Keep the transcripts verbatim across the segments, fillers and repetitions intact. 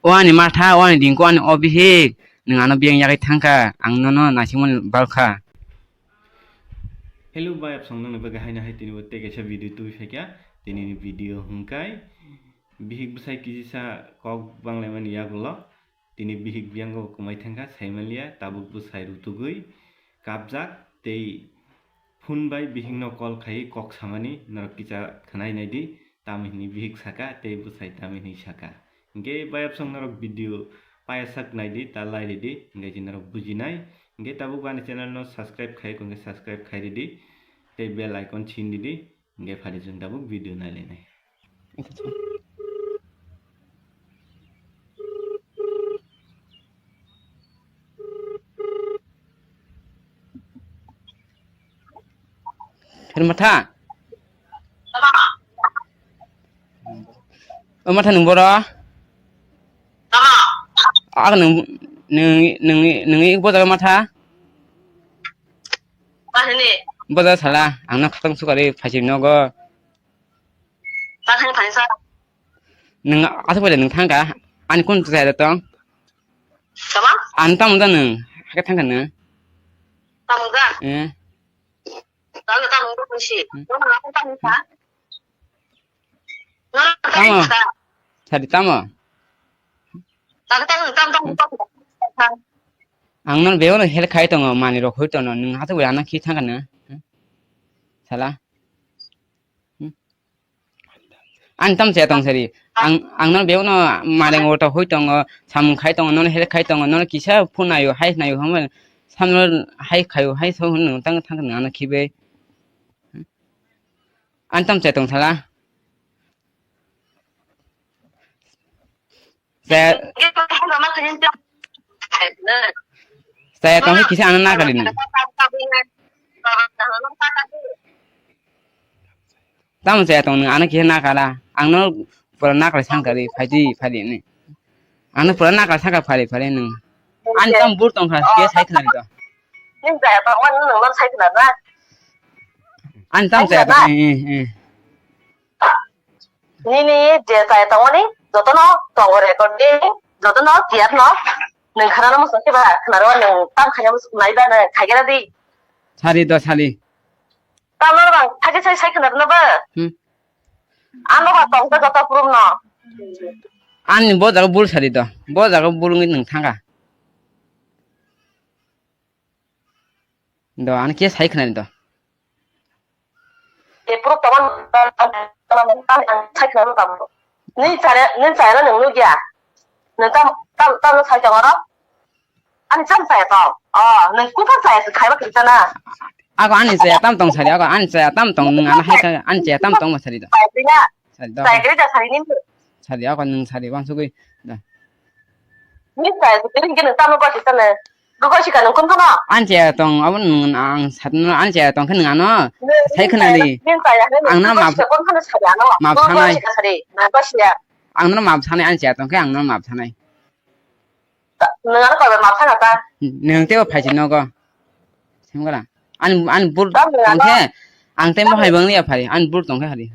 O ani matha, o ani dingko, ani o bihik, nwng ano biyang yagwi thangkha, ang nono naisingmani balkha. Hello bai, apsong nangni bagwi haino hai tini bo tei kaisa video tubui phaikha. Tini ni video hwnkhe bihik bwsai kijisa kok banglaimani yagulo. Tini bihik biyango kwmai thangkha, saimanliya, tabuk bwsai rutugwi kapjak tei phone bai bihikno call khaiwi kok samani norok kicha khwnai naidi, tamo hwnwi bihik saka tei bwsai tamo hwnwi saka. Hinkhe bayapsong norok video payasak naidi, ta lai ridi, hinkhe je norok bujinai. Hinkhe tabuk ani channel no subscribe khai, hinkhe subscribe khai ridi, tei bell icon chin ridi. Hinkhe phari chwng tabuk video nailainai. Phir matha. O matha nwng boro? Tamo? Ak nwng, nwng, nwng, nwng ik bojago matha? Bahini? Bojago sala, ang no khatang sukari phaising nogo. Bahini phaisa? Nwng aswk bai nwng thangkha, ani kun chaya da tong? Tamo? Ang tamo da nwng, hakhe thangkha nwng? Tamo da? Eh. Tamo, tamo, tamo si. Hmm. Tamo, tamo, tamo sa. Tamo. Sadi tamo. Tamo, tamo, tamo, tamo, tamo. Ang non beo no hel khai tongo, mani rok hoi tongo, nwng hato bai ano khi thangkha na. Sala. Hmm. Ani tam chaya tong sari. Ang, ang non beo no mani rok hoi tongo, samung khai tongo, non hel khai tongo, non kisa phone nayo, hai nayo, hambai. Samno hai khayo, hai so hwn nwng tang thangkha nwng ano khibai. Ani tam chaya tong sala. Chaya, chaya tong kisa ano nakari ni. Tamo chaya tong nwng ano kisa nakara. Ang no pura nakari sankari phaidi phaidi ni. Ang no pura nakari saka phari phari nwng. Ani tam bur tong kha ke sai khna to. Nwng chaya tong nwng nwng sai khna na. Ani tam chaya tong. Eh, eh, eh. Nini je chaya tongmani jotono tongo recording, jotono tiyar no. Nwng khanana muchung khe ba, khnaro nwng tam khaina muchung nai ba, nwng khaigera di. Sari do sali. Tamno bang thagi sai sai khnaro no ba. Hmm. Ano ba tong ta joto prum no. Ani bo jaga bul sari do. Bo jaga bul ngi nwng thanga. Do, ano khe sai khwnani do. E proof tongma sai khwnani tamo. Nini chaya, nini chaya no nwng nukya. Nwng tam, tam, tam no sai tong oro. Ani cham chaya tong. Oh, nwng kufang chaya se khaiba kwrwi chana. Ako ani chaya tam tong sari, ako ani chaya tam tong, nwng ano hai kha, ani chaya tam tong ma sari do. Chaya kwrwi na. Sari do. Chaya kwrwi da sari nini. Sari ako nwng sari wansugwi da. Nini chaya kwrwi hwnkhe nwng tamo gosi chana. Gosi ka nwng kun phano. Ani chaya tong, abo nwng ang satno ani chaya tong khe nwng ano. Nwng sai khwnani. Nini chaya hwnkhe ang no map, gosi ka kun phano sari ano. Map sanai. Gosi ka sari. Na gosi ya. Ang no map sanai ani chaya tong khe ang no map sanai. Nwng ano kaiba map sana ta. Nwng teibo phaising nogo. Semgala. Ani, ani bur tongkhe, ang tei mohai bangli ya phari. Ani bur tongkhe hari.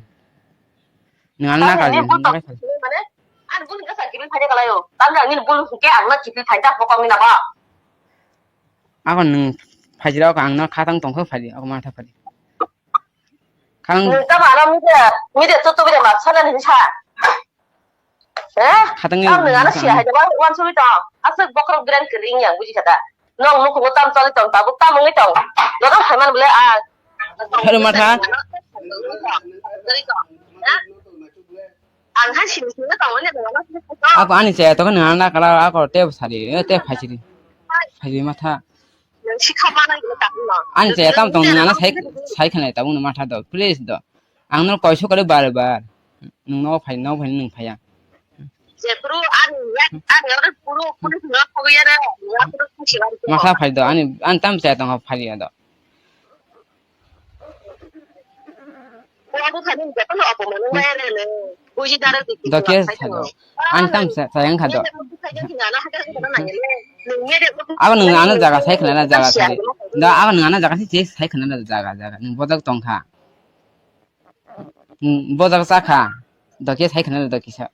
Nwng ano nakal ni bur tong mane, ani bur kasa kibil phai kalayo. Tamni ang nini bur hwnkhe ang no kibil phai ta bokong ni nabo. Ako nwng phaijirok ang no khatang tongkhe phari, ako matha phari. Kang. Nwng tamo ano media, media to tubui de map sana ni sa. Eh? Khatangwi ang nwng ano siya hai jaba wan suri to. Aswk bokhorok biran kering yang buji kata. Nong nukhungo tam choli tong tabuk tam wngwi tong. Joto hai man bole a. Hello, matha. Ang hai sini sini tong ne. Ako ani chaya tong nwng ano kala ako tei sari, eh, tei phaisiri. Phaisiri matha. Nwng sikha manai gini tabuk no. Ani chaya tam tong nwng ano sai, sai khwnai tabuk no matha do, please do. Ang no koiso kali bar bar. Nwng no phai, no phai nwng phaiya. Jephru ani yak, ani oro puru police no khoya re, ya puru khusi wan. Matha phai do, ani, ani tam chaya tong phai ya do. Abo khe nini jotono obo mano maya rene. Buji dara di. Dokhe sado. Ang tam sa, sayang khado. Abo nwng ano jaga sai khna jaga sai. Da abo nwng ano jaga sai sai khna jaga jaga. Nwng bojak tongkha. Nwng bojak sakha. Dokhe sai khna dokhe sa.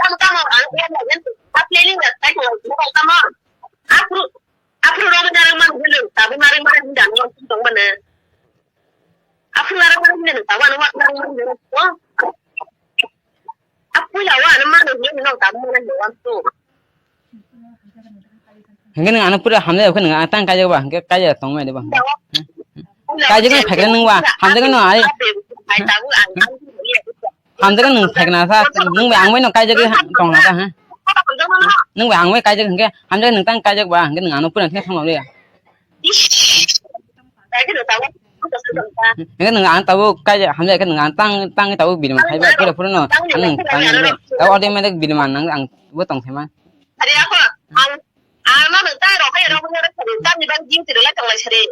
tamo tamo ang ya na yan. A planning na sai ko mo tamo. Afro afro ro na rang man hulu. Tabu na rang man hulu dan mo tong mana. Afro na rang man hulu tabu na rang man hulu. Apuila wa na mano ni no ta mo na ni wan tu. Hingke nwng ano pura hamjak khe nwng ang tang kaijak ba, hingke kaijak tong mai de ba. Kaijak no phaikra nwng ba, hamjak no ai. Hamjak nwng phaikra sa, nwng bai ang bai no kaijak tong na sa, ha. Nwng bai ang bai kaijak hingke, hamjak nwng tang kaijak ba, hingke nwng ano pura thang thang le. Hingke nwng ang tabuk kaijak hamjak khe nwng ang tang tang tabuk bini man khaiba khe phuru no ang tang tang tabo ode mede bini man nang ang bo tong thema. Ari ako ang ang no ta ro khe ro khe ro khe ro tang ni bang jing tiro la tong lai sari.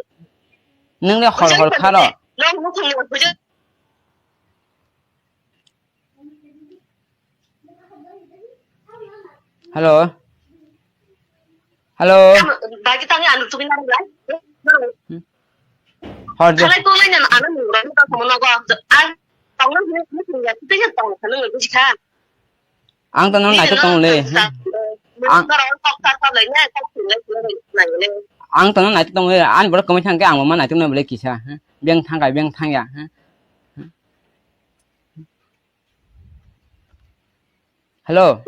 Nwng le hor hor kharo. Lo mu thung ni bujang. Hello. Hello. Bagi tangi anu tukin nang lai. Hor je. Khalai ko lai nan anu nang ko mo nogo. Ang tong nang ni ni ya tu ya tong kan nang buji kha. Ang to nang nai to tong le. Ang tong kok ta kok lai ne kok tu lai lai nang le. Ang to nang nai to tong le. An bor komai thang ke ang ma nai to nang le kisa. Beng thang kai beng thang ya. Hello.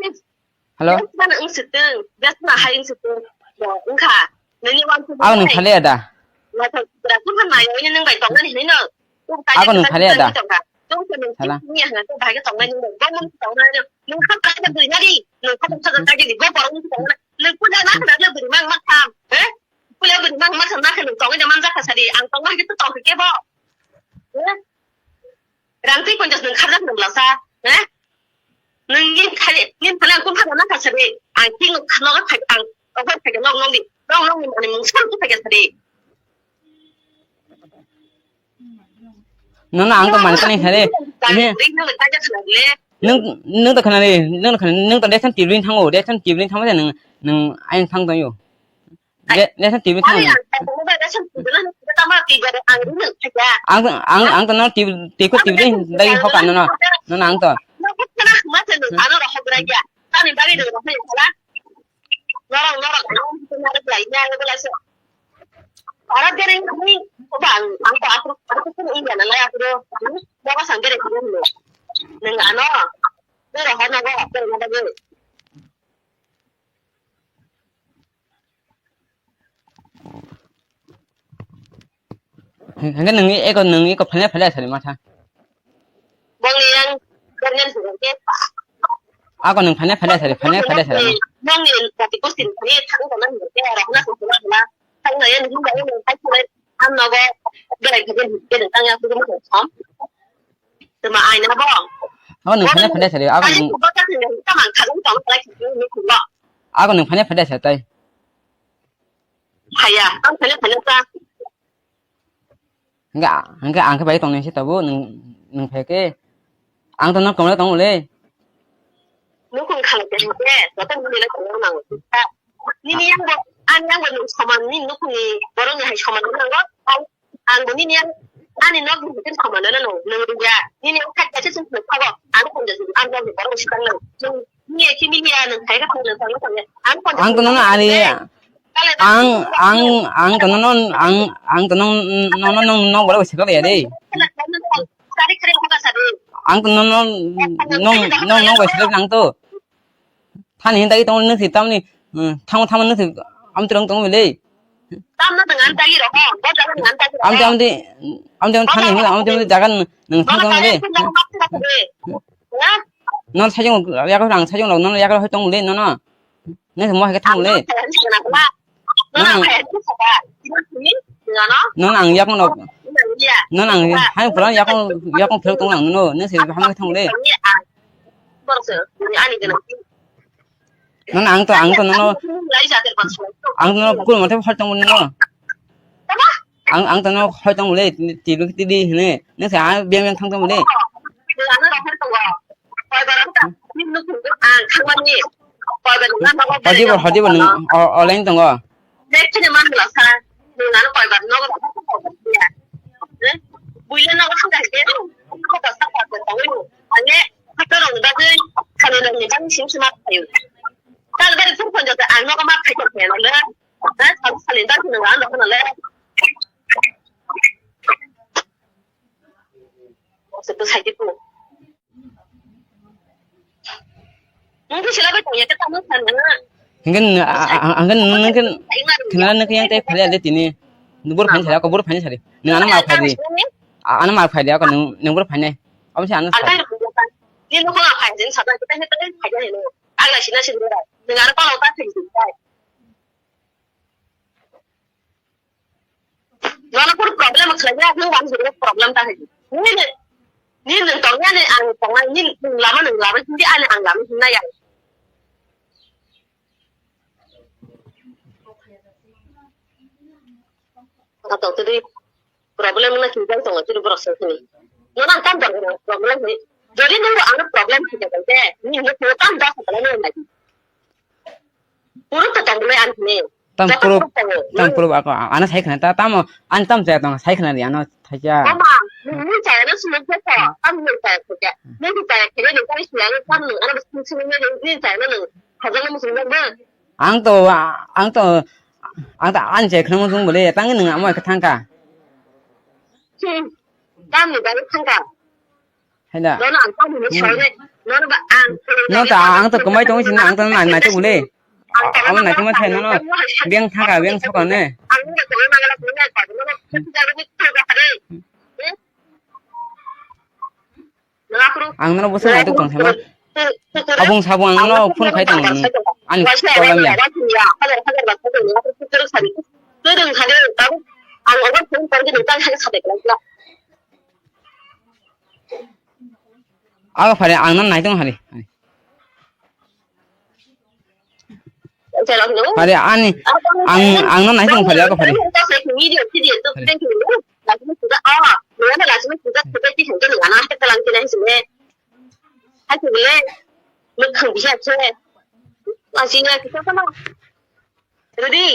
Hello. Biasma na wng sitwng, biasma hai wng sitwng. Wngkha. Nini wan tu. Ang nung thale da. Naithok kura kura na yo ini nung bai tong nani hino. Ako nung thale da. Tung sa nung sala. Ni hana tu bai tong nani nung bai tong nani. Nung kha kha bui nari. Nung kha kha kha ni go borong tong nani. Nung kuda na kha na bui mang mak tham. Eh? Kuda bui mang mak tham na kha nung tong nani man ja kha sari. Ang tong nani tu tong ke bo. Eh? Rang twi ponchas nwng kharjak nwng lasa, he? Nwng nin thani, nin thani ang kum khana nang kha sari. Ang king khana phai ang okhai phai nok nok di. Nok nok ni mani mung san phai sari. Nono ang to man kani sari. Nwng nwng to khana di, nwng to khana, nwng to desan tibrin thango, desan tibrin thango nwng nwng ain thang tong yo. Ration T V thang. Ang ang ang to no T V, T V ko T V dai ho kan no. No ang to. Hingke nungni eko nungni eko phane phane sari matha. Bongni yang bernian bukan ke. Ako nung phane phane sari phane phane sari. Bongni pati postin phane thang kono hingke arok na kono na. Thang na yang hingke yang thang kono. Ang nogo berai khaje hingke tang ya kudu mo. Tuma aina bong. Ako nung phane phane sari ako nung. Tamang khaje tang khaje hingke ni kulo. Ako nung phane phane sari tai. Haya, ang phele phele ta. Hingke, hingke ang khe bai tongnai se tabuk, nwng, nwng phai khe. Ang to no tongla tong le. Nukhung khalai tongmani joto nini le tongna nango. Nini yang bo, ani yang bo nwng soman, nini nukhungni borokni hai soman nango. Ang, ang bo nini yang, ani nokni hai soman nango, nwng rwya. Nini yang khat kaisa se nwng thago, ang pon jasi, ang nokni borok swkang nang. Nwng nini hai kimi ya, nwng hai khe thang, nwng thang, nwng thang ya. Ang pon jasi Ang to nono ani, ang, ang, ang to nono, ang, ang to nono, nono, nono, nono, borok swkang ya de. Sari kare hoga sari. Ang to nono, nong, nong, nong bai selek nang to. Thani hin tagi tong nung si tamni, hmm, thang thang nung si am turang tong bile. Tam na dengan tagi ro, ho, bo jalan dengan tagi ro. Am te, am te, am te, am thani hin, am te, am te jagan nung thang tong bile. Non sajung, yakar rang sajung log, non yakar hoi tong bile, nono. Nang se mo hai khe thang le. Nono ang yakno no. Nono ang hai pura yakno yakno philok tong lang no. Nang se ham khe thang le. Nono ang to ang to nono ang to nono kul mate hol tong no. Ang, ang tano hoi tong le, tibli tibli hine, nang sa beng beng thang tong le. Hodibo, hodibo nung o-, online tongo. Hingke, a, a, a, hingke nung, nung ke kena nung ke yang tei phali ale tini. Nung bor phani sari, ako bor phani sari. Nung ano ma phai di. A, ano ma phai di, ako nung, nung bor phani. Abo se ano sari. Nono kunu problem khlai ya, nung wani jora problem ta hai. Nini, nini nung tong ya, nini ang tong ya, nini nung lama nung lama, hindi ani ang lama hindi ya. Kata tadi problem na kini tong tadi borok sini. Nono ang tam tong problem ni. Jadi nung ang problem kita kan deh, nini nung tam dah kalau nung lagi. Puro to tong le ani ne. Tam puro, tam puro ako, ano sai khna ta, tamo, an tam jaya tong, sai khna ri, ano thaija. Mama, ni jaya na sumuk jaya, tam ni jaya khaja. Ni jaya khaja, ni jaya sumuk, tam ni, ano sumuk sumuk ni, ni jaya na, khaja na sumuk na. Ang to, ang to, ang to, an jaya khna mo sung bole, tang ni nang amo ka thangka. Hmm, tam ni jaya thangka. Haida. Nono ang tamo hinwi soi nai. Nono ba ang. No ta ang to kwmai tongwi sini ang to nai nai to bole. Amo nai kwmai thai nono. Beng thaka beng soka ne. Ang nungba tongwi mangala tongwi nai koi nono. Kisa jagani kisa jagani. Nang aphuru. Ang nono bwswk nai to tong thai ma. Abung sabung ang nono phone khai tong. Ani problem ya. Hajar hajar ba koi tong. Kwrwng kha de tabuk. Ang obo phone koi de tang hai kha de. Abo phari ang nang nai tong hari. Hari ani ang ang nang nai tong hari ako hari. Rudi,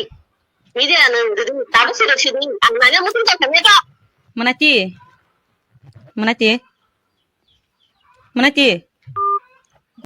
media nung Rudi, tabuk sirok sini, ang nanya mutung tak kami tak. Mana ti? Mana ti? Mana ti?